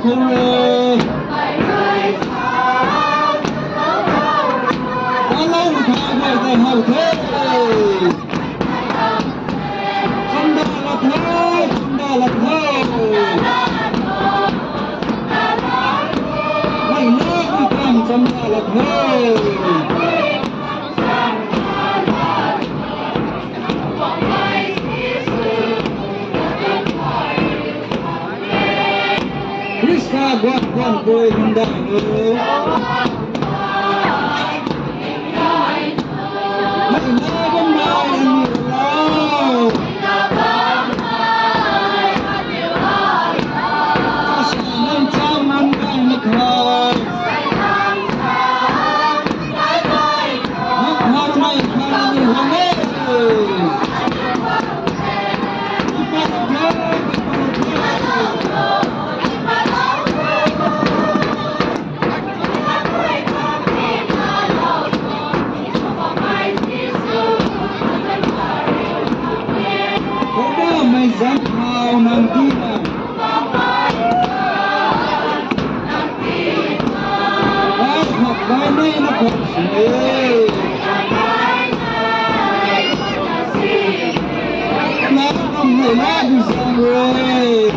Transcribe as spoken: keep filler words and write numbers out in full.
Hooray! Alou thau guay tei how the. Chamda la the, chamda la the. Mei na ki kam chamda la the. Khrista guang guang pui hymdaih nu. Mei na bam nai ani lau. Asa nang cham man kai na kha. Nang khar mei khar ani hang e. Poubauhmei zanc khou nang tina. Ai khat bai nei na khat sini. Na kum nei na bi zang rui.